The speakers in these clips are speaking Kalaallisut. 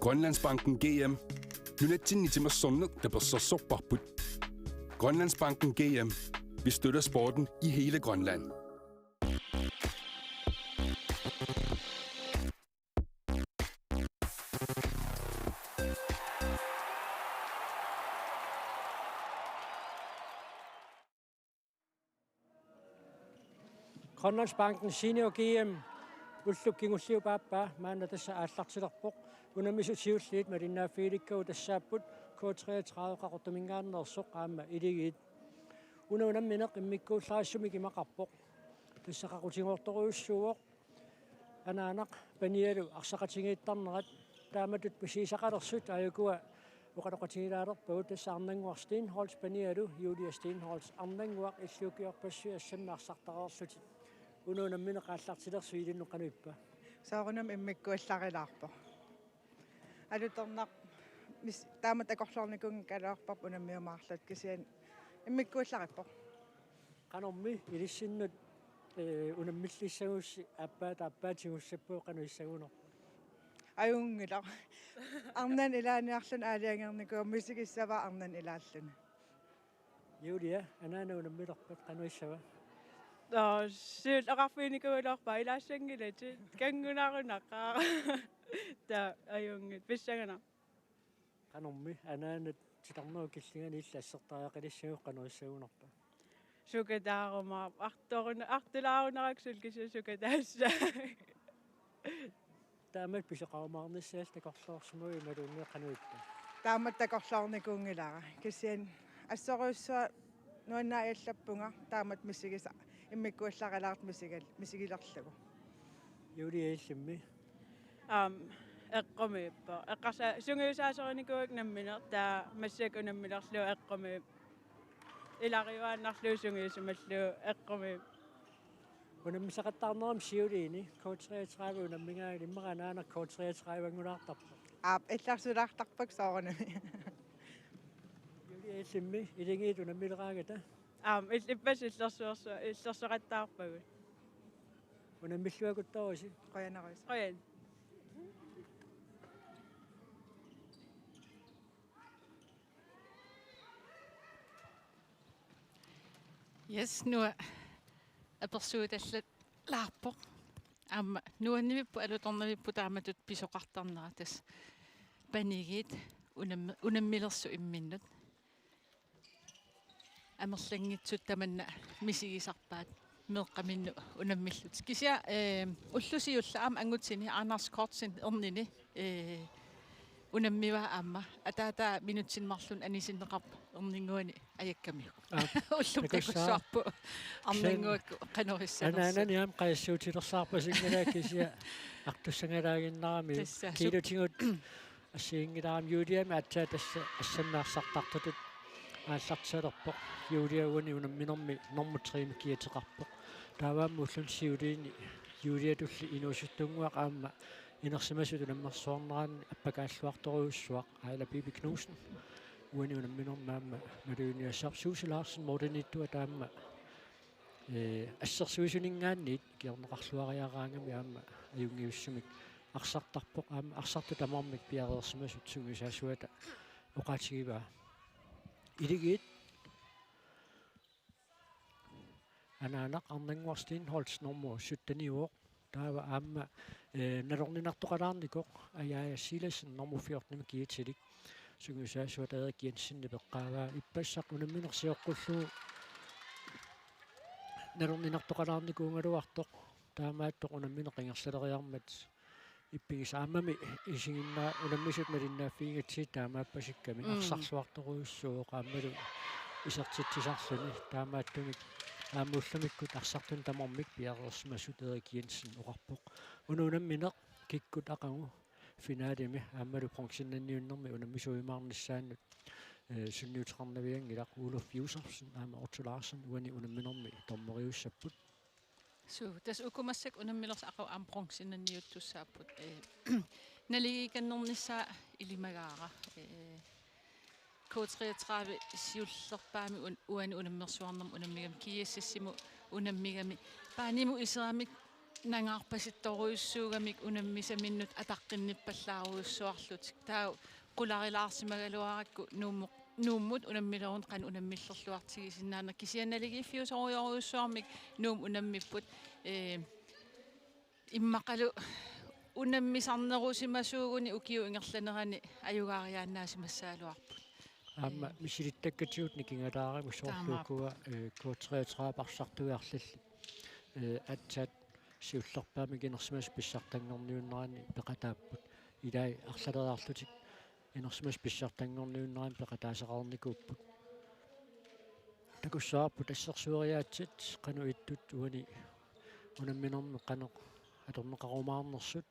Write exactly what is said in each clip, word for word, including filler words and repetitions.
Grønlandsbanken G M. Nunatsinni timersorneq tapersersorparput. Grønlandsbanken G M. Vi støtter sporten i hele Grønland. Grønlandsbanken Senior G M ullup kingulliup aappaa maanna tassa aallartilerpoq. Unammisut siulliit malinnaaffigilikkagut tassaapput K treogtredive Qaqortuminngaanneersoq aamma Iligiit. Una unammineq immikkuullarissumik imaqarpoq. Tassa qaqutigoortorujussuuvoq. Anaanaq panialu arsaqatigiittarnerat taamatut misigisaqalersut aajukua oqaloqatigilaalerpagut, tassa Arnannguaq Steenholdt panialu Julia Steenholdt Arnannguaq, illit ukiorpassuit assammik arsartareerlutit. Una unammineq aallartilersoq ilinnut qanoq ippa? Soorunami immikkuullarilaarpoq. Alutornaq mis-, taamatut akorloornikuunngikkaluarparput unammiumaarluta, kisianni immikkuullarippoq. Qanormi ilissinnut, ee, unammillissagussi, aappaata aappaa tigussappat qanoq issagunarpa? Ajunngilaq. Arnani ilaaniarluni aalajangernikuugama misigissavara arnani ilaalluni. Julia, anaana unammilerpat qanoq issava? Nå, siulleq oqarfiginikuugaluarpara ilaassanngilatit, kanngunarunaqaaq. Taava ajunngilaq, pissanganaq. Qanormi anaanat titarnerup killingani illit assertariaqalissaguit qanoq issagunarpa? Sukataarumaarpoq, artoruna-, artulaarunarakkit suli kisianni sukataassaaq. Taamatut pisoqarumaarnissaa takorloorsimagit imaluunniit qanoq ippa? Taamatut takorloornikuunngilara. Kisianni assorujussuaq nuannaajallappunga taamatut misigisa-, immikkuullarilaartoq misigal-, misigilerlugu. Julia, illimmi? Aam, eqqumiippoq. Eqqarsa-, sungiusaasorinikuuakka nammineq, taava massakkut unammilerlugu eqqumiippoq. Ilariuaannarlugu sungiusimallugu eqqumiippoq. Unammisaqattaarnerami siuliini K treogtredive unammigaangat, immaqa anaanaq K treogtredive-nngulaartarpa? Aap, illarsulaartarpakka soorunami. Julia, illimmi Iligiit unammileraangata? Aam, il-, ippassaq illersuersu-, illersoqattaarpagut. Unammilluakuttaarussi. Qujanarujussuaq. Qujan. Yes, Noah. Apersuutallallaarpoq. Aamma nuannivipput, alutornavipput taamatut pisoqartarnera, tassa panigiit unammi-, unammilersoq imminnut. Amerlanngitsut tamanna misigisarpaat meeqqaminnut unammillutik. Kisianni, eh, ulloq siulleq aamma angutsini Anders Kortsen ernini, eh, unammivaa aamma. Ataataa minutsini marlunni anisinneqarpoq erninnguani ajakkamiuk. Aap. Ullumi takussaaq. Takussavarput. Arnannguakkut qanoq issanersoq. Anaanani aamma qajassuutilersaarpasinngilaa, kisianni artussangalaaginnarami. Tassa. Kiilutigut assiginngilarami. Juliami aatsaat tassa assammik arsartartutut aallartisalerpoq. Julia uani unamminermi normu tre-mik kiateqarpoq. Taava aamma ulluni siuliini Juliatulli inuusuttunnguaq aamma inersimasutut unammersuarneranni appakaalluartorujussuaq, Aila Bibi Knudsen. Uani unamminermi aamma maluginiassavarput. Susie Larsen, Morten Ittua, taama, eh, assersuisuninngaanniit ikiorneqarluariaraangami aamma ajunngivissunik arsartarpoq, aamma arsartut tamarmik piareersimasut sungiusaasuata oqaatigivaa. Iligiit anaanaq Arnannguaq Steenholdt normu sytteniuvoq. Taava aamma, eh, nalorninartoqalaarnikoq Ajaja Silassen normu fjorten-imik kiatilik. Sungiusaasuata Erik Jensenip eqqaavaa. Ippassaq unammineq sioqqullugu nalorninartoqalaarnikuugaluartoq. Taamaattoq unammineq ingerlaleriarmat ippigisaq. Aammami isiginnaa-, unammisut malinnaaffigigatsigit taamaappasikkami. Mm. Arsarluartorujussuuvoq aammalu isertitsisarluni. Taamaattumik aamma ullumikkut arsartut tamarmik piareersimasut Erik Jensen oqarpoq. Una unammineq kikkut aqagu finalemi aammalu bronzennanniunnermi unammisuujumaarnissaannut, eh, sunniuteqarnavianngilaq. Oluf Josefsen aamma Otto Larsen uani unamminermi dommeriussapput. Suu, tassa uku massakkut unammilersut aqagu aamma bronzennanniuttussaapput. Eh, naligiikannernissaa ilimagaara. Eh, K treogtredive siullerpaami un-, uani unammersuarnermi unammigami, G S S-imut unammigami, banimut iseramik Nangaarpasittorujussuugamik unammisaminnut ataqqinnippallaaruussuarlutik. Taava qularilaarsimagaluarakku Nuummu-, Nuummut unammilerun qanoq unammillerluartigisinnaaneq, kisianni naligiiffiusorujorujussuarmik Nuummut unammipput. Ee, immaqalu unammisarnerusimasuuguni ukiup ingerlanerani ajugaariaannaasimassagaluarput. Aamma Ee. Misilittakkatigut nikingalaarigut soorlu Taamaappoq. Ukua, ee, K treogtredive arsartuiarlilli. Ee, aatsaat siullerpaamik inersimasut pissartanngorniunnerani peqataapput. Ilai arlaleriarlutik inersimasut pissartanngorniunnerani peqataasaqarnikuupput. Takussavarput assersueriaatsit qanoq ittut uani unamminermi qanoq atorneqarumaarnersut.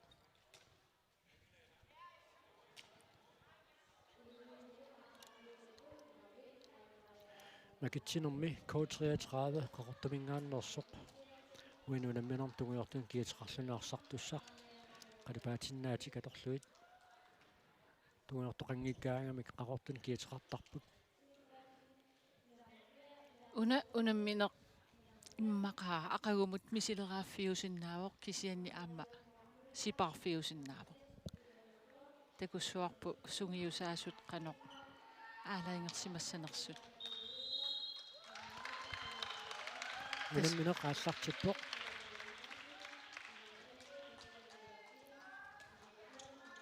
Makitsinermi K treogtredive Qaqortuminngaanneersoq uani unamminermi tungujortumik kiateqarluni arsartussaq. Qalipaatinnaatik atorlugit tungujortoqanngikkaangamik Qaqortunik kiateqartarput. Una unammineq immaqa aqagumut misileraaffiusinnaavoq, kisianni aamma sipaarfiusinnaavoq. Takussavarput sungiusaasut qanoq aalajangersimassanersut. Unammineq aallartippoq.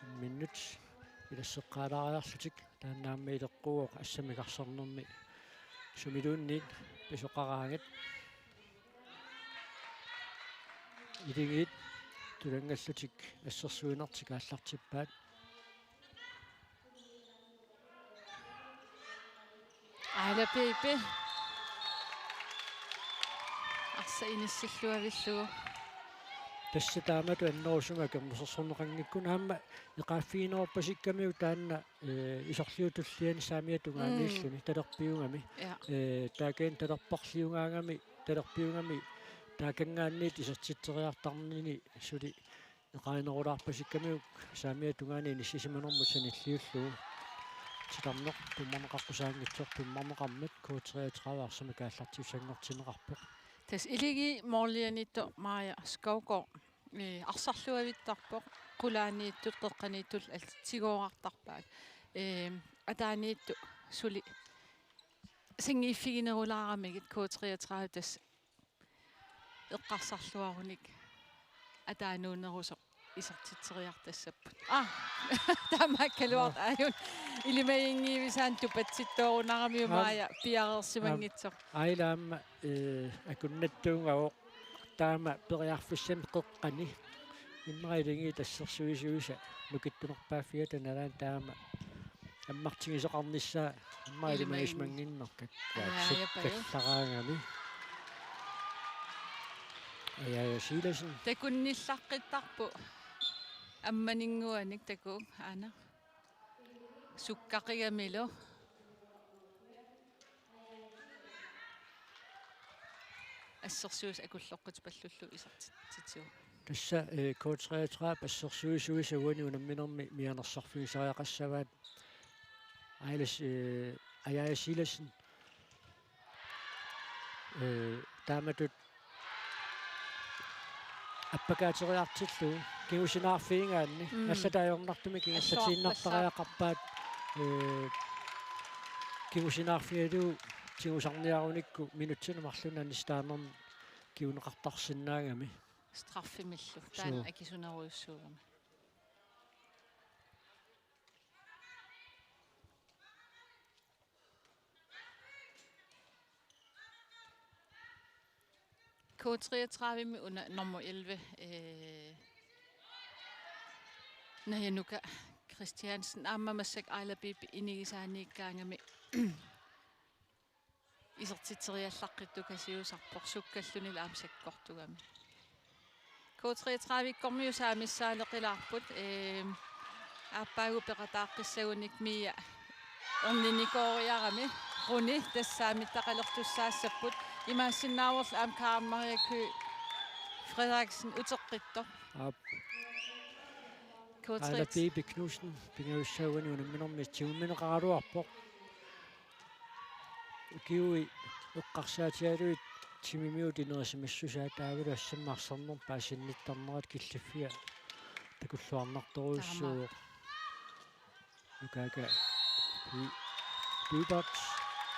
Imminnut ilasseqqaalaariarlutik taanna aamma ileqquuvoq assammik arsarnermi sumiluunniit pisoqaraangat. Iligiit tulanngallutik assersuinertik aallartippaat. Aila Piipi. Arsaq inissilluavillugu. Tassa taamatut annerusumik akernusersorneqanngikkuni aamma eqaaffiginerorpasikkamiuk taanna, ee, isorliup tulliani saamiata tungaaniilluni. Mm. Talerpiugami. Ja. Ee, taakaani talerparliugaangami, talerpiugami taakanngaanniit isertitseriartarnini suli eqaannerulaarpasikkamiuk saamiata tungaani inissisimanermut sanilliullugu. Titarneq tummarneqaqqusaanngitsoq tummarneqarmat K treogtredive arsamik aallartiusanngortinneqarpoq. Tassa Iligiit målimiittoq Maja Skovgaard, ee, arsarluavittarpoq, qulaaniittut qeqqaniittut allat tigoorartarpaat. Ee, ataaniittut suli sanngiiffiginerulaaramigit K treogtredive tassa eqqarsarluarunik ataanuunerusoq isertitseriartassapput. Ah, taamaakkaluartoq aajuna. Ilimaginngivisaanik tupatsittoorunaramiuk. Aam. Maja piareersimanngitsoq. Aam. Aila aamma, ee, akunnattuungavoq taama periarfissamik qeqqani. Immaqa iligiit assersuisuisa nukittunerpaaffiata nalaani taama ammartigisoqarnissaa immaqa ilimagisimanngimmat. Ajaajapaju. Kallaraangami. Ajaja Silassen. Takunnillaqqittarpoq ammaninnguanik takuuk aana. Sukkaqigamilu. Assersuis akulloqqutipallullu isertitsivoq. Tassa, ee, K treogtredive assersuisuisa uani unamminermi mianersorfigisariaqassavaat. Ailes, ee, Ajaja Silassen. Ee, taamatut appakaateriartillugu kingusinaarfigigaanni. Mm. Allatut ajornartumik ingerlatiinnartariaqarpaat, ee, kingusinaarfigalugu tigusarniarunikku minutsini marlunni anissitaanermi kinguneqartarsinnaagami. Straffemillu. Suu. Taanna akisunerujussuugami. K treogtredive-mi una nummer elleve, øh, Najanuka Christiansen, aamma massakkut Aila Piipi inigisaaniikkaangami isertitseriallaqqittukasiusarpoq sukkallunilu aamma sakkortugami. K treogtredive-kkormiut saamissaaleqilaarput, ehm, aappaagu peqataaqqissagunik Mia erninikooriarami, Runi tassa saamittaqalertussaassapput, imaassinnaavorlu aamma Karen Maria Kyed Frederiksen uteqqittoq. Aap. K treogtredive. Aila Piipi Knudsen pingajussaavani unamminermi tigummineqaraluarpoq. Ukiui eqqarsaatigalugit timimiut inerisimassusaa taavalu assammi arsarnermi paasinnittarnerat killiffiga takulluarnartorujussuuvoq. Taama. Nukaaka Ly-, Lyberth.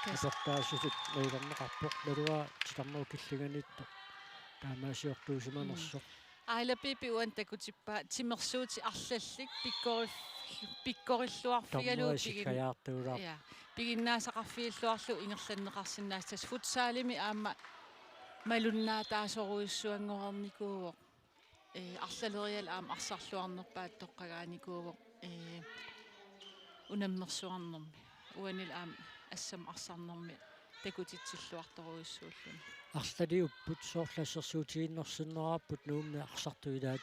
Kas- apertaasutut nuilerneqarpoq, naluara titarnerup killinganiittoq taamaasiortuusimanersoq. Mm. Aila Pipi uani takutippaa timersuutit arlallit pikkori-, pikkorilluarfigalugu. Dommeri pigin-, sikkajaartuulaar. Ja, piginnaasaqarfigilluarlugu ingerlanneqarsinnaasoq, tassa futsalimi aamma malunnaataasorujussuanngornikuuvoq. Ee, arlalerialli aamma arsarluarnerpaatut toqqagaanikuuvoq, ee, unammersuarnermi. Uanili aamma assammi arsarnermi takutitsilluartorujussuulluni. Arlaliupput, soorlu assersuutigiinnarsinnaavarput Nuummi arsartut ilaat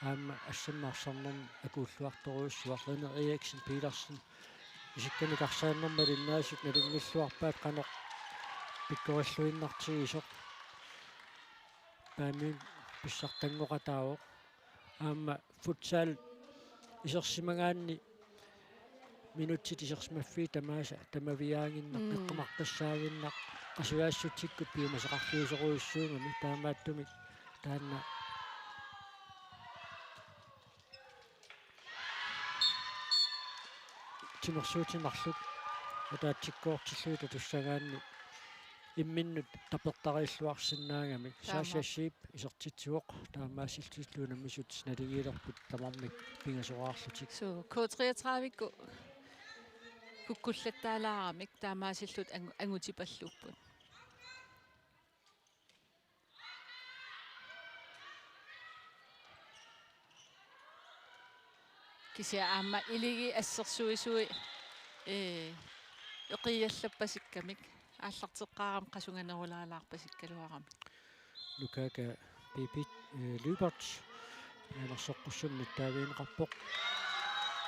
aamma assammi arsarnermi akuulluartorujussuaq. René Eriksen Petersen isikkanik arsaannermut malinnaasut nalunngilluarpaat qanoq pikkorilluinnartigisoq. Paamiuna pissartanngoqataavoq. Aamma futsal isersimagaanni minutsit isersimaffiit tamaasa tamaviaaginnaq, mm, eqqumaqqissaaginnaq, qasujaassutsikkut piumasaqarfiusorujussuugami, taamaattumik taanna timersuutit marluk ataatsikkoortillugit atussagaanni imminnut tapertariilluarsinnaagami. Taama. Sasha Sheep isertitsivoq, taamaasilluni unammisut naligiilerput tamarmik pingasoraarlutik. Suu, K treogtredive-kkut kukkullattaalaaramik taamaasillutik angu-, angutipalluupput. Kisianni aamma Iligiit assersuisui, ee, eqiallappassikkamik aallarteqqaarami qasuganerulaalaarpassikkaluarami. Nukaaka Pipi, ee, Lyberth, ee, anersoqqussummik nittaavigineqarpoq.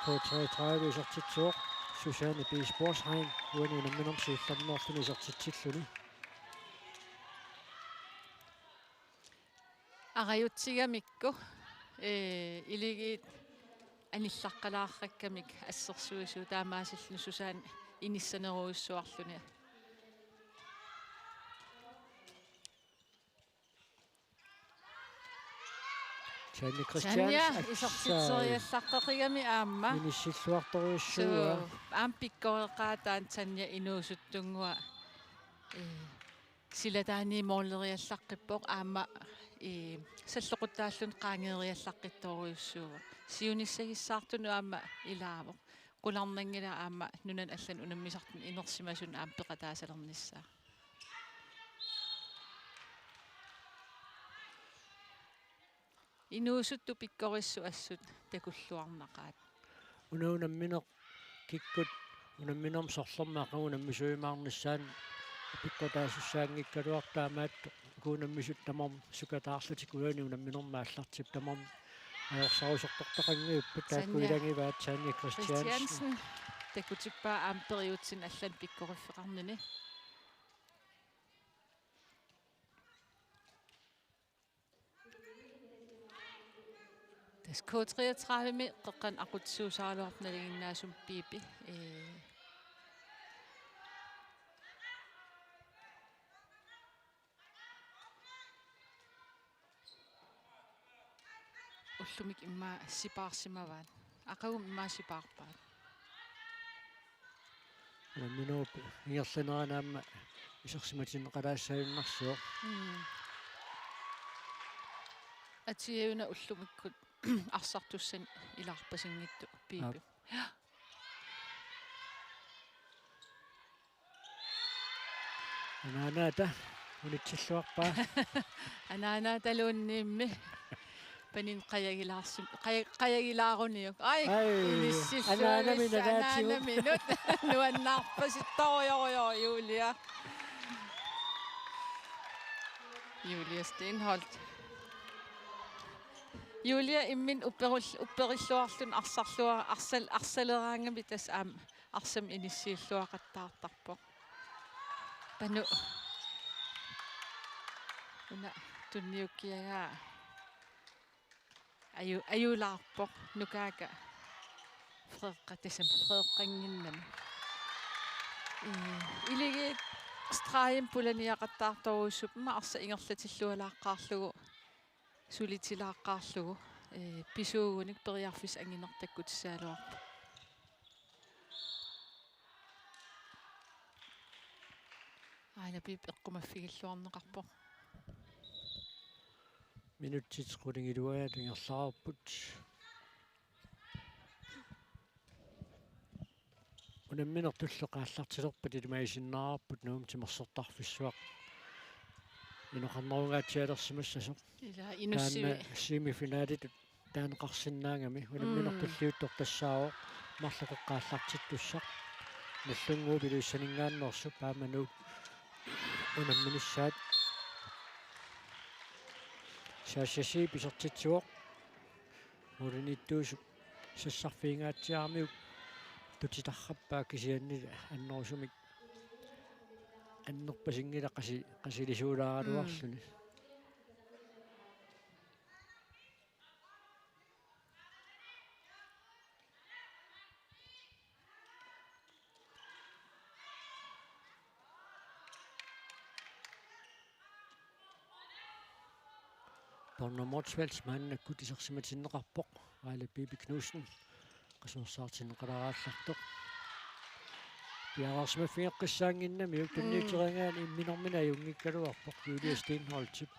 K treogtredive isertitsivoq, Susanne B. Sporsheim, uani unamminermi siullermeerluni isertitsilluni. Arajutsigamikku, ee, Iligiit anillaqqalaarrakkamik assersuisui taamaasilluni Susanne inissanerujussuarluni. Tanja Tanja Christiansen, isertitseriallaqqeqigami aamma. Inissilluartorujussuuaa. Suu, aamma pikkoreqaataani Tanja inuusuttunnguaq, ee, silataani mooleriallaqqippoq aamma, ee, salloquttaalluni qaangeeriallaqqittorujussuuvoq. Siunissagissaartunut aamma ilaavoq. Qularnanngilaq aamma nunanut allanut unammisartunut inersimasunut aamma peqataasalernissaa. Inuusuttut pikkorissut assut takulluarnaqaat. Una unammineq kikkut unamminermi sorlermi aqagu unammisuujumaarnissaanut apeqqutaasussaanngikkaluartoq, taamaattoq uku unammisut tamarmik sukataarlutik uani unamminermi aallartippoq, tamarmik ajorsaarusortortaqanngipput. Taakku Tanja ilagivaat Tanja Christiansen. Christiansen takutippaa aamma periutsinni allanut pikkoriffeqarnini. Tassa K treogtredive-mi qeqqanut aqutsisuusaraluarpoq nalinginnaasumik Pipi. Ee, ullumi immaqa sipaarsimavaat. Aqagummi immaqa sipaarpaat. Unamminerup ingerlanerani aamma isersimatinneqalaassagunarsuuvoq. Mm. Atiuna ullumikkut arsartussanik ilaarpasinngitsoq Pipi. Aap. Anaanaata unitsilluarpaa. Anaanaataluunniimmi. Panin qajagilaarsim-, qaja-, qajagilaaruniuk. Ai, ai, inissilluarisi anaanami nalaatigut. Anaanaminut. Nuannaarpasittorujussuuvoq Julia. Julia Steenholdt. Julia imminut upperul-, upperilluarluni arsarlua-, arsal-, arsaleraangami tassa aamma arsamik inissilluaqattaartarpoq. Panu. Una tunniukkiagaa. Aju-, ajulaarpoq Nukaaka. Freeqqa-, tassami freeqqannginnami. Ee, Iligiit Stregen pulaniaqattaartorujussuupput aamma arsaq ingerlatillualaaqqaarlugu, sulitilaaqqaarlugu, ee, pisuugunik periarfissaq angineq takkutissagaluarpoq. Aana Piip eqqumaffigilluarneqarpoq. Minutsit qulingiluaat ingerlareerput. Unamminertullu aallartilerpat ilimagisinnaavarput Nuummi timersortarfissuaq inoqarnerungaatsialersimassasoq. Ila inussivi. Taanna semifinalitut taaneqarsinnaagami. Mm. Unamminertulliuttoq tassaavoq marluk eqqaallartittussaq. Nagdlunguup Ilulissaninngaanneersup aamma Nuuk unamminissaat. Saassassiip isertitsivoq. Målimiittuusup sassarfigingaatsiaramiuk tutitarrappaa kisianni annerusumik annerpasinngilaq qasi-, qasilisuulaaraluarluni. Mm. Bornholm Motzfeldt maannakkut isersimatinneqarpoq. Aila Bibi Knudsen qasuersaartinneqalaallartoq. Piareersimaffigeqqissaannginnamiuk. Mm. Tunniuteriaraanni imminorminik ajunngikkaluarpoq Julia Steenholdtip.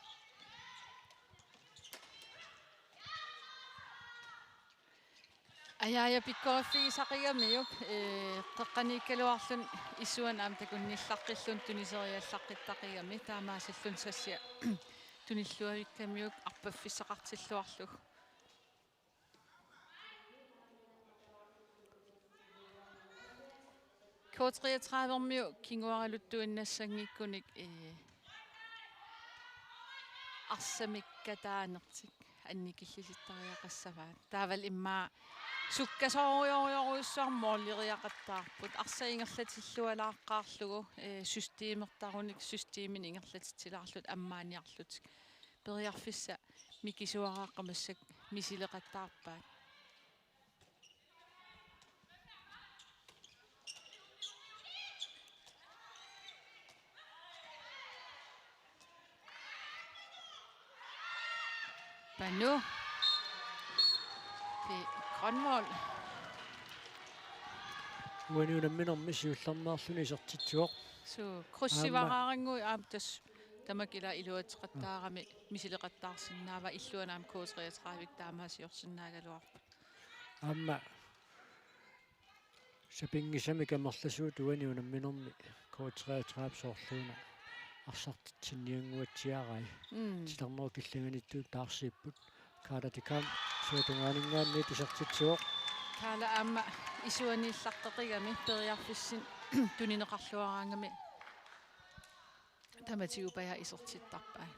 Ajaaja pikkoriffigisaqigamiuk, ee, qeqqaniikkaluarluni issuanut aamma takunnillaqqilluni tuniseriallaqqittaqigami, taamaasilluni sassiaq tunilluavikkamiuk arpaffissaqartilluarlugu. K treogtredive-miut kinguaraluttuinnassanngikkunik, ee, arsamik kataanertik annikillisittariaqassavaat. Taavalu immaqa sukkasoorujorujussuarmik måleriaqattaarput. Arsaq ingerlatillualaaqqaarlugu, ee, systemertarunik, systeminik ingerlatitsilaarlutik ammaaniarlutik. Periarfissaq mikisuaraaqqat massakkut misileqattaarpaat. Panu. P. Grønvold. Uani unamminermi siullermeerluni isertitsivoq. Suu, krydsivaraarannguit aamma tassa tamakku ila iluatseqattaarami misileqattaarsinnaavaat, illuanut aamma K treogtredive taamaasiorsinnaagaluarput. Aamma sapinngisamik amerlasuut uani unamminermi K treogtredive soorluuna arsartitsinniannguatsiarai. Mm. Titarnerup killinganiittup taarsiipput. Kaala Tikam suatungaaninngaanniit isertitsivoq. Kaala aamma isuaniillaqqeqigami periarfissinni tunineqarluaraangami tamatigut paja isertittarpai.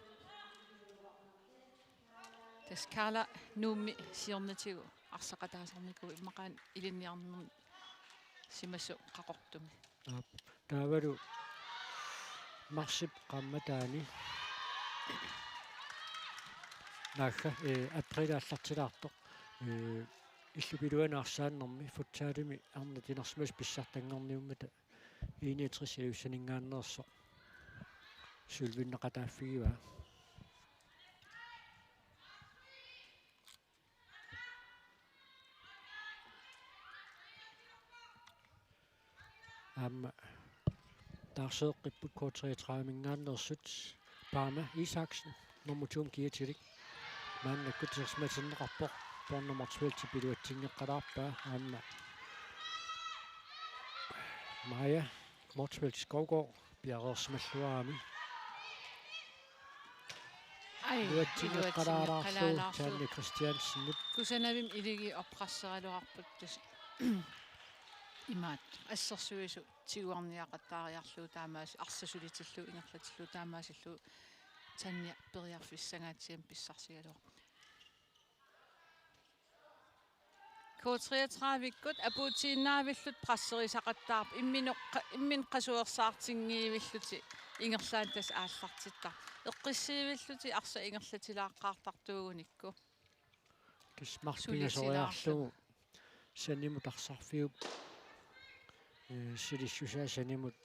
Tassa Kaala Nuummi siornatigut arsaqataasarnikuuvoq immaqaana ilinniarnermi simasut qaqortumi. Aap, taavalu marsip qaammataani. Naagga, ee, april aallartilaartoq. Ee, illup iluani arsaannermi futsalimi arnat inersimasut pissartanngorniummata I niogtres Ilulissaninngaanneersoq sølvinneqataaffigivaa. Aamma taarseeqqipput K treogtredive-minngaanneersut Paama Isaksen, nummer to-mut kiatilik. Maannakkut isersimatinneqarpoq, Bornholm Motzfeldtip iluatsinngeqqalaarpaa aamma Maja Motzfeldt Skovgaard piareersimalluarami. Ai, iluatsinngeqqalaalaarlugu iluatsinngeqqalaalaarlugu. Tanja Christiansenip. Kusanavimmi iligi oppresseraluarput tassa. Imaattoq. Assersuisut tiguarniaqattaariarlugu taamaas-, arsaq sulitillugu ingerlatillugu taamaasillugu Tanja periarfissangaatsiamik pissarsigaluarpoq. K treogtredive-kkut apuutiinnaavillutik presserisaqattaarput, imminut qa-, imminut qasuersaartinngivillutik ingerlaannaq tassa aallartittarput. Eqqissiivillutik arsaq ingerlatilaaqqaartartuugunikku. Tassa marluk sulitilaaqqat pingasoriarlugu sanimut arsarfiup, ee, silissusaa sanimut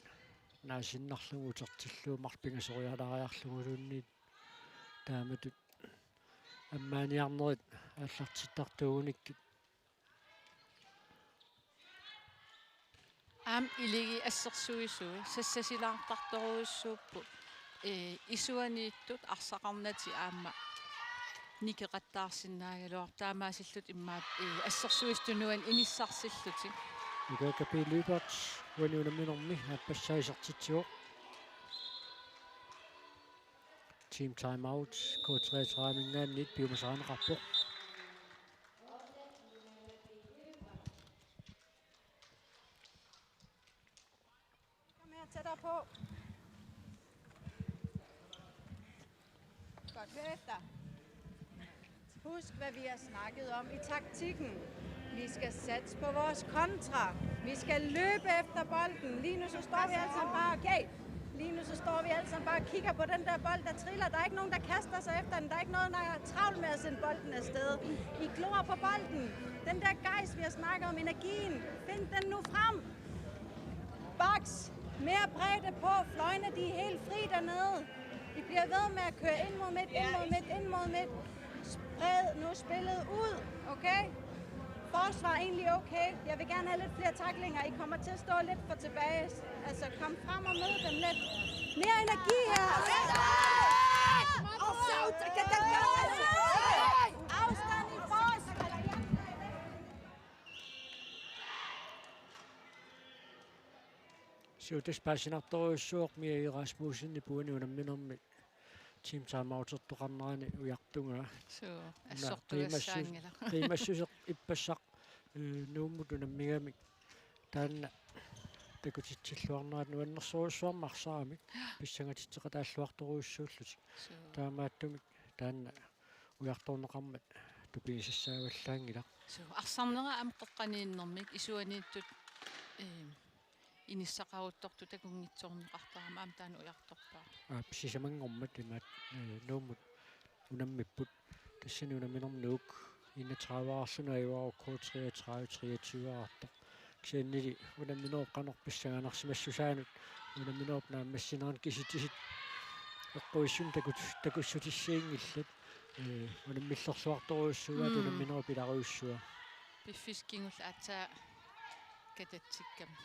naasiinnarlugu utertillugu marluk pingasorialaariarluguluunniit taamatut ammaaniarnerit aallartittartuugunikkit. Aamma Iligi assersuisui sassasilaartartorujussuupput, ee, isuaniittut arsaqarnatik aamma nikeqattaarsinnaagaluarput taamaasillutik immaqa, ee, assersuisut tunuani inissarsillutik. Nuka Kapi Lyberth uani unamminermi aappassaa isertitsivoq. Team timeout K treogtredive-minngaanniit piumasarineqarpoq. Kom her tættere på. Godt, hør efter. Husk, hvad vi har snakket om i taktikken. Vi skal satse på vores kontra. Vi skal løbe efter bolden. Lige nu så står vi alle sammen bare, okay. Lige nu så står vi alle sammen bare og kigger på den der bold, der triller. Der er ikke nogen, der kaster sig efter den. Der er ikke noget, der er travlt med at sende bolden afsted. I glor på bolden. Den der gejst, vi har snakket om, energien. Find den nu frem. Baks. Mere bredde på. Fløjene, de er helt fri dernede. I bliver ved med at køre ind mod midt, ind mod midt, ind mod midt. Spred nu spillet ud, okay? Forsvar er egentlig okay. Jeg vil gerne have lidt flere tacklinger. I kommer til at stå lidt for tilbage. Altså, kom frem og mød dem lidt. Mere energi her. Afstand i forsvar. Siutas paasinartorujussuaq Mia Rasmussenip uani unamminermi team timeoutertoqarnerani ujartugaa. Suu, una assortugassaanngilaq. Qiimassu-, qiimassuseq ippassaq, eh, Nuummut unammigamik taanna takutitsilluarnerat nuannersorujussuarmik arsaamik pissangatitseqataalluartorujussuullutik. Suu. Taamaattumik taanna ujartorneqarmat tupigisassaavallaanngilaq. Suu, arsarnera aamma qeqqaniinnermik isuaniittut, eh, inissaqaruttortut takunngitsoorneqartarami aamma taanna ujartorpaat. Aap, sisamanngormat imaat, eh, Nuummut unammipput. Tassani unamminermi Nuuk enogtredive-arluni ajugaavoq K treogtredive treogtyve-artoq. Kisiannili unamminerup qanoq pissanganarsimassusaanut unamminerup naammassinerani kisitsisit eqquissummik takut-, takussutissiinngillat. Eh, unammillerluartorujussuugaat, mm, unamminerup ilarujussua. Piffissaq kingulleq aatsaat katatsikkami.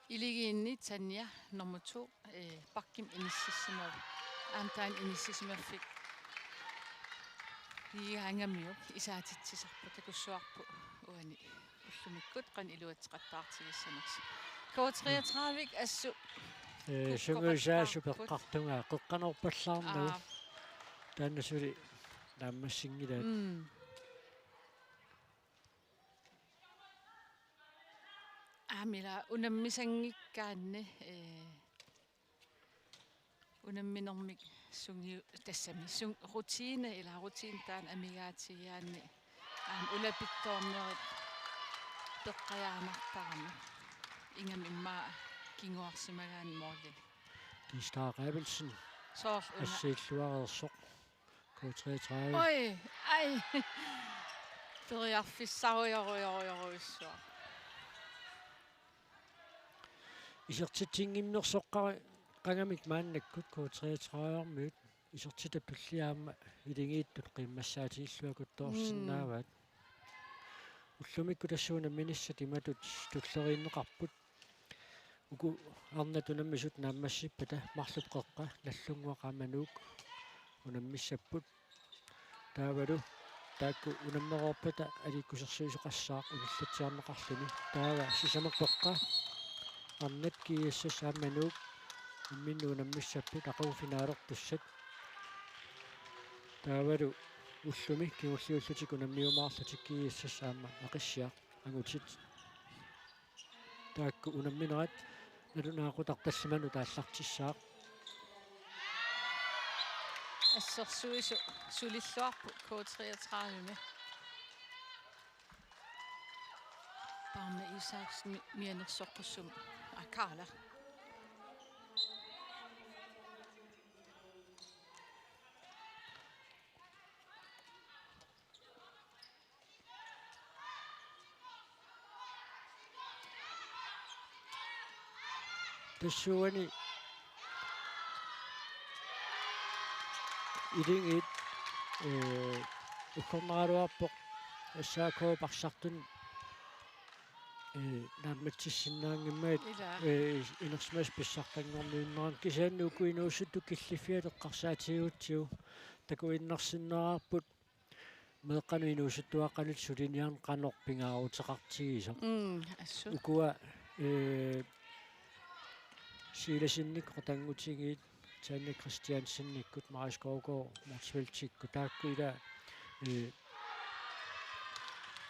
Iligiinni Tanja nummer to, eh, bakkimi inississimavoq. Aamma taanna inissisimaffik Igigaangamiuk isaatitsisarpoq, takussuarput uani ullumikkut qanoq iluatseqattaartigissanersoq. K treogtredive assut, eh, kukkoqattaarput. Sungiusaasoq peqqartugaa qeqqanoorpallaarnagu. Aap. Taanna suli naammassinngilaa. Mm. Aamma ila unammisanngikkaanni, eh, unamminermik sungiu-, tassami sung-, rutine, ila rutine taanna amigaatigigaanni aamma ulapittoornerit peqqajaannartarami. Ingammik immaqa kinguarsimagaanni målini. Kista Abelsen. Soorlu una. Assiilluareersoq. K treogtredive. Oj, aj. Periarfissarujorujorujorujussuaq. Isertitsinngimmersoqqaqqagamik maannakkut K treogtredive-miut isertitat tulliit aamma Iligiittut qiimmassaatigilluakkuttoorsinnaavaat. Mm. Ullumikkut tassuuna minissat imatut tulleriinneqarput. Uku arnat unammisut naammassippata marluk qeqqa Nagdlunguaq aamma Nuuk unammissapput. Taavalu taakku unammereerpata aliikkusersuisoqassaaq unillatsiarneqarluni. Taava sisamat qeqqa arnat G S S aamma Nuuk imminnut unammissapput aqagu finalertussat. Taavalu ullumi kingulliullutik unammiumaarlutik G S S aamma Aqissiaq angutit. Taakku unamminerat nalunaaqutaq tallimanut aallartissaaq. Assersuisoq sulilluarpoq K treogtredive-mi. Parma Isaksen mi-, mianersoqqussummik. Aa, Karla. Tassuuguni Akuleriit, ee, uggornaraluarpoq S A K-p arsartuni, ee, naammatsissinnaanngimmat, Ilaa. ee, inersimasut pissartanngorniunneranni, kisianni uku inuusuttut killiffiat eqqarsaatigigutsigu takuinnarsinnaavarput meeqqanut inuusuttuaqqanut suliniarneq qanoq pingaaruteqartigisoq. Mm, assut. Ukua, ee, Silasinikkut, qutanngutigiit, Tanja Christiansenikkut, Marius Skovgaard Motzfeldtikkut, taakku ilaa, ee,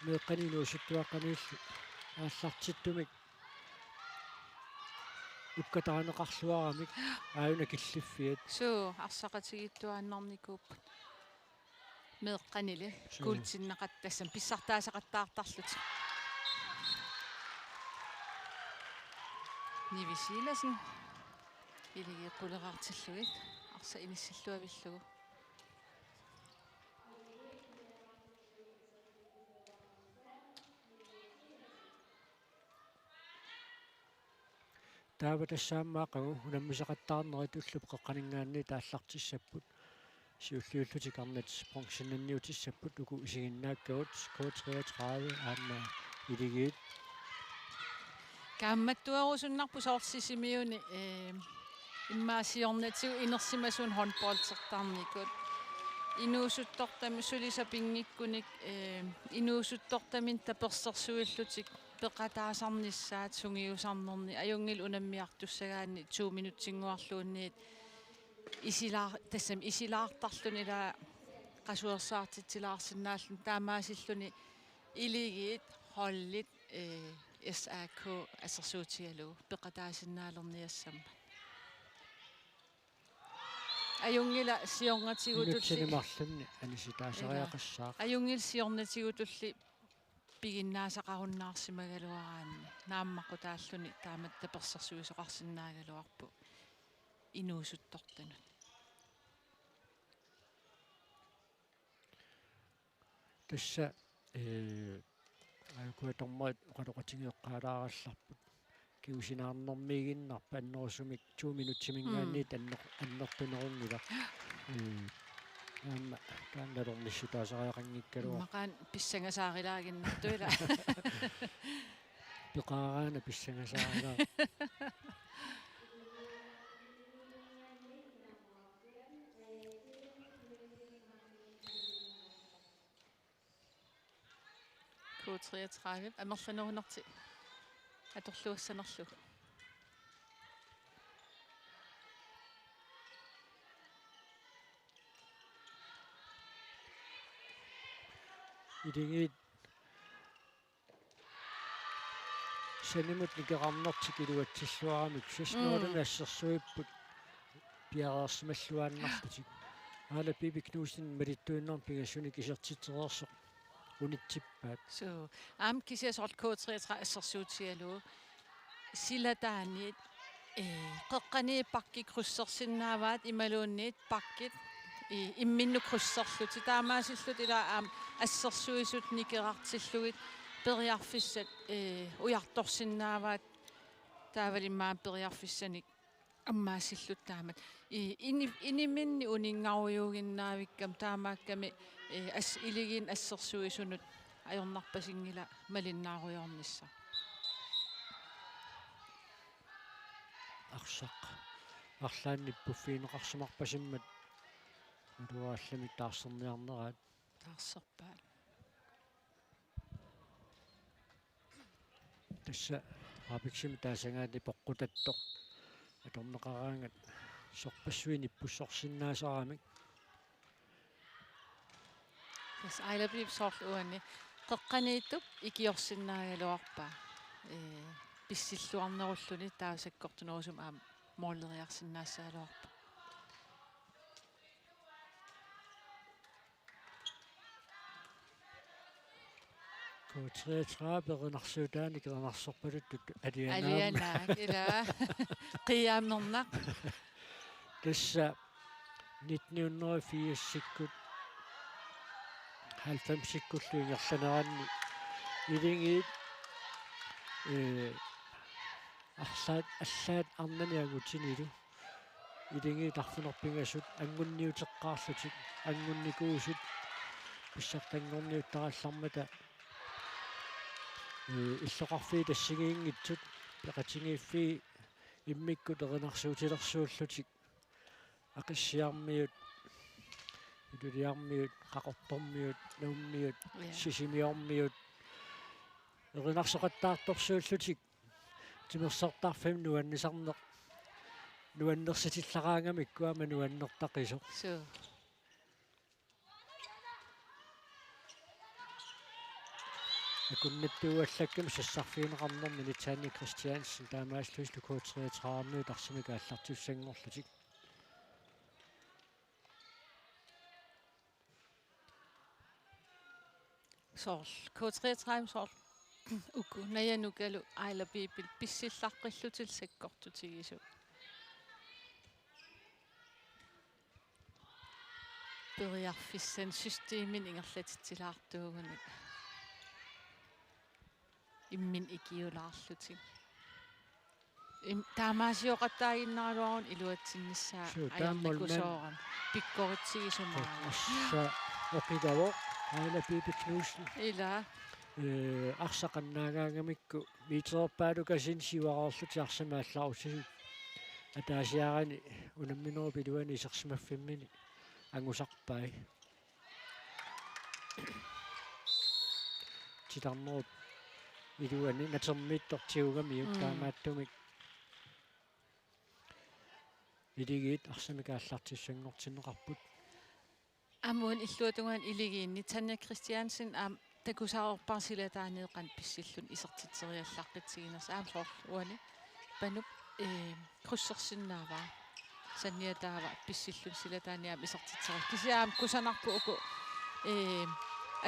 meeqqanut inuusuttuaqqanullu aallartittumik ukkatarineqarluaramik aajuna killiffiat. Suu, arsaqatigiittuaannarnikuupput. Meeqqanili Suu. Kuultinneqattassam pissartaasaqattaartarlutik. Nivi Silassen. Iligiit quleraartillugit arsaq inissilluavillugu. Taava tassa aamma aqagu unammisaqattaarnerit ullup qeqqaninngaanniit aallartissapput. Siulliullutik arnat bronzenniutissapput, uku isiginnaakkagut K treogtredive aamma Iligiit. Kaammattuerusunnarpoq soorlu Sisimiuni, ee, immaqa siornatigut inersimasunik håndboldertarnikut. Inuusuttortam-, suli sapinngikkunik, ee, inuusuttortaminnut tapersersuillutik peqataasarnissaat sungiusarnerni, ajunngilaq unammiartussagaanni to minutsinnguarluunniit isilaar-, tassami isilaartarluni ilaa qasuersaartitsilaarsinnaalluni, taamaasilluni Iligiit holdit, ee, S A K assersuutigalugu peqataasinnaalerniassammat. Ajunngilaq siornatigutulli. Minutsini marlunni anisitaasariaqassaaq. Ilaa. Ajunngilaq siornatigutulli piginnaasaqarunnaarsimagaluaraanni. Naammaqutaalluni taamatut tapersersuisoqarsinnaagaluarpoq inuusuttortanut. Tassa, ee, aajuku dommeri oqaloqatigeqqaalaarallarput. Kingusinaarnermiiginnarpoq annerusumik to minutsiminngaanniit Mm. anner-, annertunerunngilaq. Ee, aamma taanna nalornissutaasariaqanngikkaluarpoq. Immaqaana pissangasaarilaarinnartoq ilaa. Peqaraana pissangasaarilaar. K treogtredive amerlanerunertik atorluassanerlugu. Iligiit sanimut nikerarnertik iluatsilluaramik, seks nul-inik Mm. assersuipput piareersimalluaannarlutik. Aala Bibi Knudsen malittuinnarmik pingassunik isertitsereersoq unitsippaat. Suu, aamma kisianni soorlu K treogtredive assersuutigalugu silataaniit, ee, qeqqaniit backit krydsersinnaavaat imaluunniit backit, ee, imminnut krydserlutik. Taamaasillutik ilaa aamma assersuisut nikerartillugit periarfissat, ee, ujartorsinnaavaat taavalu immaqa periarfissanik ammaasillutik taamak. Ii, ini-, iniminni uninngarujuuginnaavikkami taamaakkami, ee, as-, Iligiinni assersuisunut ajornarpasinngilaq malinnaarujoornissaq. Arsaq arlaannik nippuffigineqarsimarpasimmat naluara allamik taarserniarneraat. Taarserpaat. Tassa Rabiksimi taasagaanni poqqutattoq atorneqaraangat sorpassuit nippussorsinnaasaramik. Tassa Aila Bibi soorlu uani qeqqaniittup ikiorsinnaagaluarpaa. Ee, pissilluarnerulluni taava sakkortunerusumik aamma måleriarsinnaassagaluarpoq. K treogtredive erinarsuutaanni erinarsorpaluttoq alianaammat. Alianaak, ilaa. Qiiaamernaq. Tassa nitten hundrede og firsikkut, halvfemsikkullu ingerlaneranni Iligiit, ee, Allaat, allaat arnani angutinilu. Iligiit arfineq-pingasut angunniuteqqaarlutik, angunnikuusut pissartanngorniuttarallarmata, ee, illoqarfiit assigiinngitsut peqatigiiffii immikkut erinarsuutilersuullutik. Aqissiarmiut, Ilulissarmiut, Qaqortormiut, Nuummiut, ja, Sisimiormiut. Erinarsoqattaartorsuullutik timersortarfimmi nuannisarneq. Nuannersitillaraangamikku aamma nuannertaqisoq. Suu. Akunnattuuallakkami sassarfigineqarnermini Tanja Christiansen taamaasillutillu K treogtredive-miut arsamik aallartissanngorlutik. Soorlu K treogtredive soorlu uku Naja Nukalu Aila Bibel pissillaqqillutik sakkortutigisut. Periarfissani systemini ingerlatitsilaartuuguni imminut ikiulaarlutik. Im-, taamaasioqattaaginnaraluaruni iluatsinnissaa. Suu, taamaallutik ajoraluartoq soorunami pikkoritsigisumaajuk. Tassa oqilavoq Aila Bibel Knudsen. Ila. Ee, arsaq qannaagaangamikku metererpaalukasiit siuareerlutik arsamik aallarusisut ataasiarani unamminerup iluani isersimaffimmini angusarpai. Titarnerup iluani natermiittoq tigugamiuk. Mm. Taamaattumik Iligiit arsamik aallartissanngortinneqarput. Aamma uani illuatungaani Iligiinni Tanja Christiansen aamma takusarpara silataaniit qanoq pissilluni isertitseriallaqqitsiginersoq, aamma soorlu uani Panup, ee, krydsersinnaavaa. Saniatigut pissilluni silataaniit aamma isertitseriarluni. Kisianni aamma kusanarpoq uku, ee,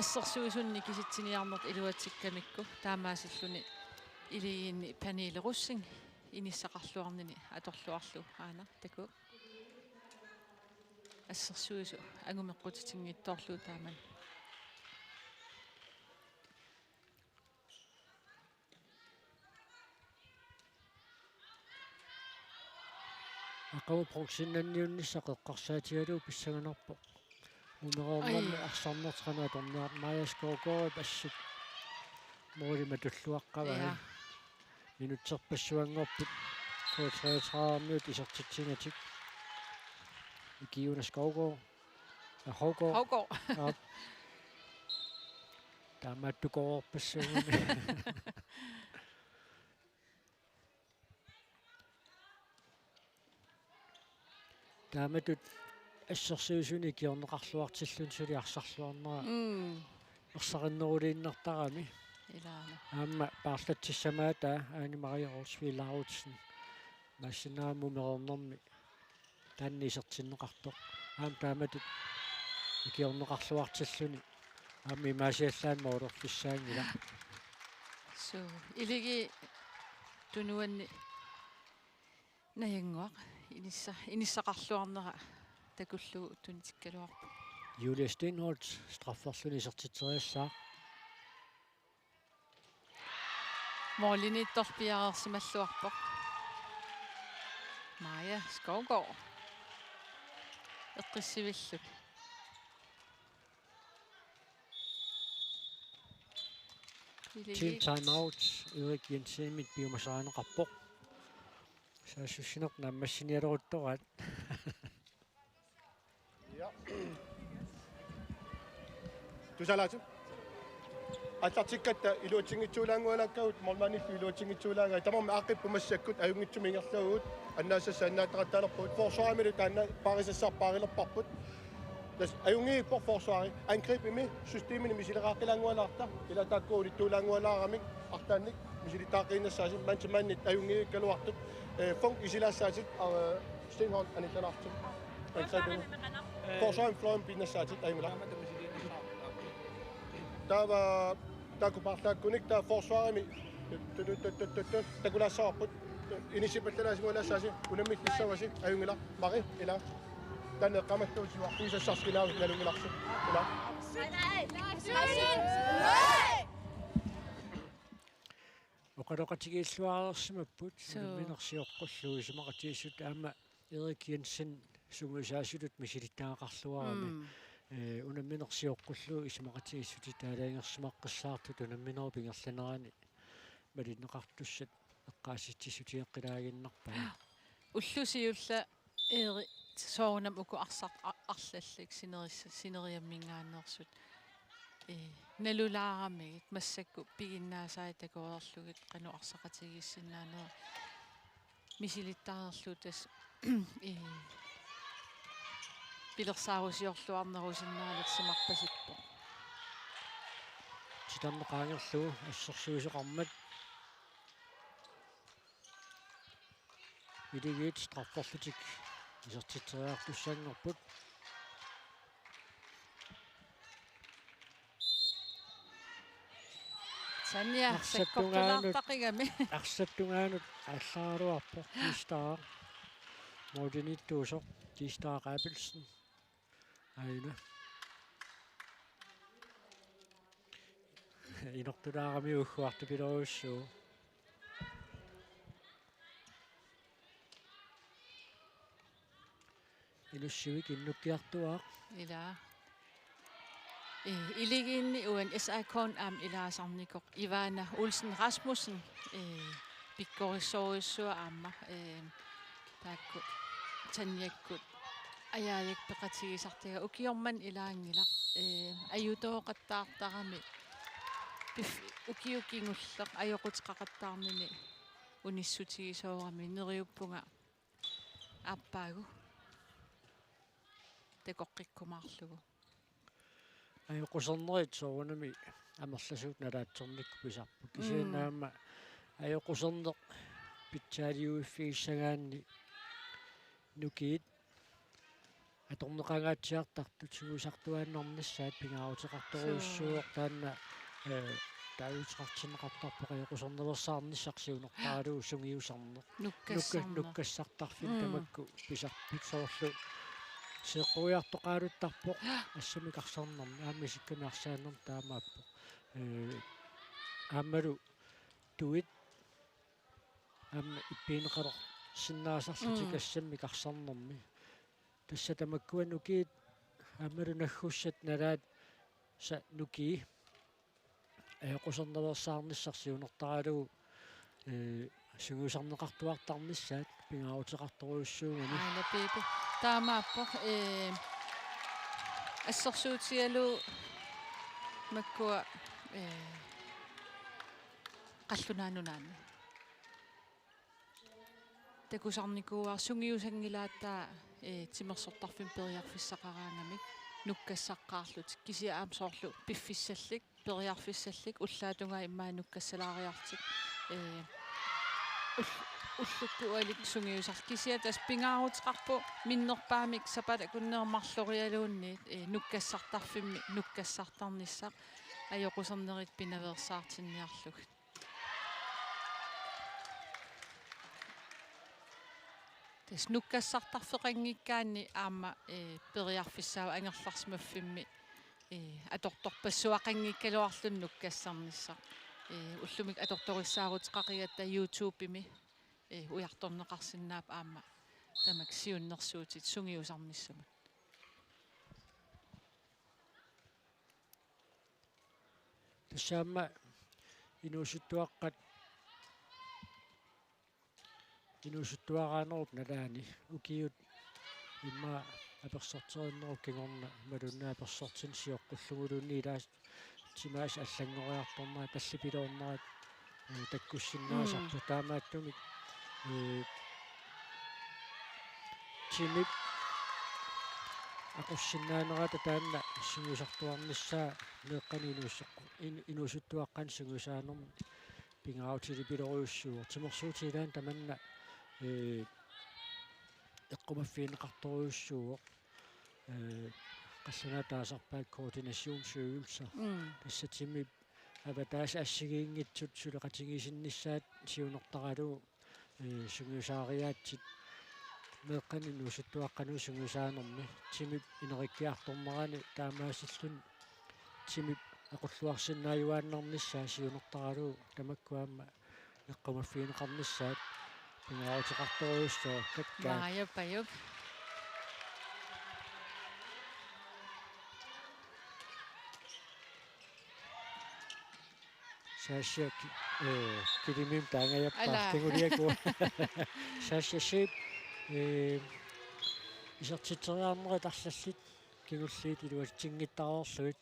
assersuisunut nikisitsiniarnertut iluatsikkamikku, taamaasilluni Iligiinni Pernille Rosing inissaqarluarnini atorluarlugu, aana takuuk. Assersuisut angumeqqutitinngitsoorlugu taamani. Aqagu bronzennanniunnissaq eqqarsaatigalugu pissanganarpoq. Mumereernermi, ai, arsarnertik qanoq atorniarnersut. Maja Skovgaardip assut måli matulluaqqavaa. Ja. Minutserpassuanngorput K treogtredive-miut isertitsinatik. Ikiuna Skovgaard. Ja, Hougaard. Hougaard. Ja. Taamaattukoorpassuugami. Taamatut assersuisuni ikiorneqarluartilluni suli arsarluarnera, mm, ersarinneruliinnartarami. Ilaana. Aamma paarlatsissamaata Ane Marie Olsvig Lauritsen. Massinnaamut mumereernermi taanna isertinneqartoq. Aamma taamatut ikiorneqarluartilluni aamma imaasiallaannaq målerfissaanngilaq. Suu, Iligiit tunuanni Najannguaq inissa-, inissaqarluarnera takullugu tunitikkaluarpoq. Julie Stenholt strafferluni isertitseriassaaq. Målimiittoq piareersimalluarpoq. Maja Skovgaard. Eqqissivillugu. Team timeout, Erik Jensenimit piumasarineqarpoq. Saassussinertik naammassinialeruttoraat. Ja. Tusalaatu. Aallartikkatta iluatsinngitsuulaanngualaakkagut, målmandillu iluatsinngitsuulaannguaat. Tamarmik aaqqippoq massakkut, ajunngitsumik ingerlavagut. Annaassassat annaataqattaalerpugut. Forsvarimilu taanna paarisassaaq paarilerparput. Tassa ajunngippoq forsvari. Angribimi systemini misileqaaqqilaanngualaarta. Ila taakku unittuulaanngualaaramik arlaannik misilittaaqqiinnassaasi, man til man-it ajunngikkaluartut. Eh, Funk isilaassaatit, eh, Stenholdt anillalaartut. Forsvarimi fløjimi piinnassaatit, ajunngilaq. Taava taakku paarlaakkunik taava forsvarimi tu-, tu-, takulaassavarput. Inissipallalaasinngualaassaasi, unammillissavasi, ajunngilaq. Mari, ila. Taanna eqqamallugu siuarfigisassarsi kinaavit nalunngilarsi. Ila. Oqaloqatigiilluarsimapput. Suu. Unammineq sioqqullugu isumaqatigiissut aamma Erik Jensen sungiusaasutut misilittagaqarluarami. Mm. Eh, unammineq sioqqullugu isumaqatigiissutit aalajangersimaqqissaartut unamminerup ingerlanerani malinneqartussat eqqaasitsissutigeqqilaaginnarpaat. Ulloq siulleq Erik soorunami uku arsaq a-, arlallit sinerissa-, sineriamminngaanneersut. Ee, nalulaaramigit massakkut piginnaasai takoreerlugit qanoq arsaqatigiissinnaanerit misilittareerlugu tassa, ee, pilersaarusiorluarnerusinnaalersimarpasippoq. Titarneq qaangerlugu assersuisoqarmat. Iligiit strafferlutik isertitseriartussanngorput. Tanja, arsap tungaanut, sakkortulaartaqigami. Arsap tungaanut aallaraluarpoq Kistaaq. Moodiniittuusoq Kistaaq Abelsen. Aina. Inortulaarami ugguartupilorujussuuvoq. Inussivik Innukkiartuaaq. Ila. Eh, iligiinni uani S A K-mi aamma ilaasarnikoq Ivana Olsen Rasmussen, eh, pikkorissorujussuaq aamma, eh, taakku Tanjakkut Ajaajakkut peqatigisartagaq ukioq manna ilaanngilaq, eh, ajutooqattaartarami pif-, ukioq kingulleq ajoquteqaqattaarnini unissutigisoorami neriuppunga aappaagu takoqqikkumaarlugu. Ajoqusernerit soorunami amerlasuut nalaatsornikkut pisarput. Kisianni, mm, aamma ajoquserneq pitsaaliuiffigissagaanni nukiit atorneqangaatsiartartut sungiusartuaannarnissaat pingaaruteqartorujussuuvoq. Suu. Taanna, eh, taaguuteqartinneqartarpoq ajoqusernaveersaarnissaq siunertaralugu sungiusarneq. Nukkassaarneq. Nukka-, nukkassartarfik, mm, tamakku pisarput soorlu. Seeqquiartoqaaluttarpoq assammik arsarnermi, aamma isikkami arsaanermi taamaappoq. Eh, aammalu tuit aamma ippigineqalersinnaasarlutik, mm, assammik arsarnermi. Tassa tamakkua nukiit aammalu naggussat nalaat sa nukii. Ajoqusernaveersaarnissaq siunertaralugu, eh, sungiusarneqartuartarnissaat pingaaruteqartorujussuugami. Aana piipi. Taamaappoq, eh, assersuutigalugu makkua, eh, Qallunaat Nunaanni. Takusarnikuuara sungiusanngilaat taava, eh, timersortarfimmi periarfissaqaraangamik nukkassaqqaarlutik. Kisianni aamma soorlu piffissallik, periarfissallik, ullaap tungaa immaqa nukkassalaariarlutik. Eh, ull-, ullukkut ualikkut sungiusarlutik. Kisianni tassa pingaaruteqarpoq minnerpaamik sapaatip akunneri marlorialuunniit, eh, nukkassartarfimmi nukkassartarnissaq ajoqusernerit pinaveersaartinniarlugit. Tassa nukkassartarfeqanngikkaanni aamma, eh, periarfissaavoq angerlarsimaffimmi, eh, atortorpassuaqanngikkaluarluni nukkassarnissaq. Eh, ullumikkut atortorissaaruteqaqigatta YouTube-imi, eh, ujartorneqarsinnaapput aamma tamakku siunnersuutit sungiusarnissamut. Tassa aamma inuusuttuaqqat, inuusuttuaraanerup nalaani ukiut immaqa apersorteriinnerup kingorna imaluunniit apersortinneq sioqqulluguluunniit ilaat timaasa allanngoriartornerat tallipiloornerat, eh, takkussinnaasarpoq. Mm. Taamaattumik, eh, timip aqussinnaanerata taanna sungiusartuarnissaa meeqqanut inuusseq-, in-, inuusuttuaqqanut sungiusaanermut pingaarutilerujussuuvoq. Timersuutit ilaanni tamanna, eh, eqqumaffigineqartorujussuuvoq. Eh, qallunaat taasarpaat koordinationsøvelser. Mm. Tassa timip avataasut assigiinngitsut suleqatigisinnissaat siunertaralugu, eh, sungiusaariaatsit meeqqanut inuusuttuaqqanut sungiusaanermi timip inerikkiartornerani taamaasilluni timip aqulluarsinnaajuaannarnissaa siunertaralugu tamakku aamma Eqqumaffigineqarnissaat pingaaruteqartorujussuaq Kakkaak. Maja Pajuk. Sasha ki-, eh, kilimik taangajappaa. Ala. Kinguliaku. Sasha Sheep, eh, isertitseriarnerit arlallit kingulliit iluatsinngittarlugit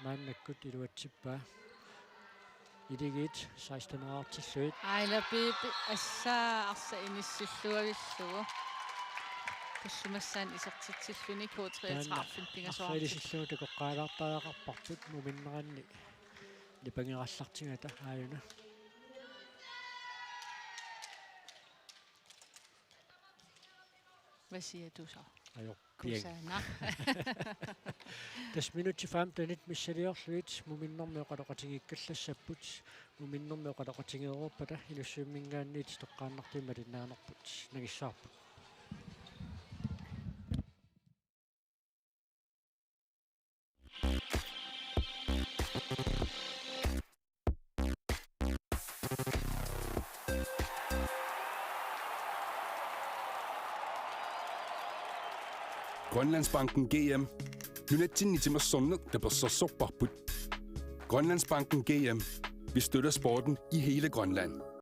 maannakkut iluatsippaa. Iligiit seksten-erartillugit. Aila Piipi assaa arsaq inissilluavillugu. Tallimassaani isertitsilluni K treogtredive pingasoortik. Arsaq inisillugu takoqqaalaartariaqarparput muminneranni nipangerallartigata aajuna. Hvad siger du så? Ajo, bien. Kusanaq. Tassa minutsit femtenit missiliorlugit muminnermi oqaloqatigiikkallassapput, muminnermi oqaloqatigeeruppata Inussivimminngaanniit toqqaannartumik malinnaanerput nangissavarput. Grønlandsbanken G M. Nunatsinni timersorneq tapersersorparput. Grønlandsbanken G M. Vi støtter sporten i hele Grønland.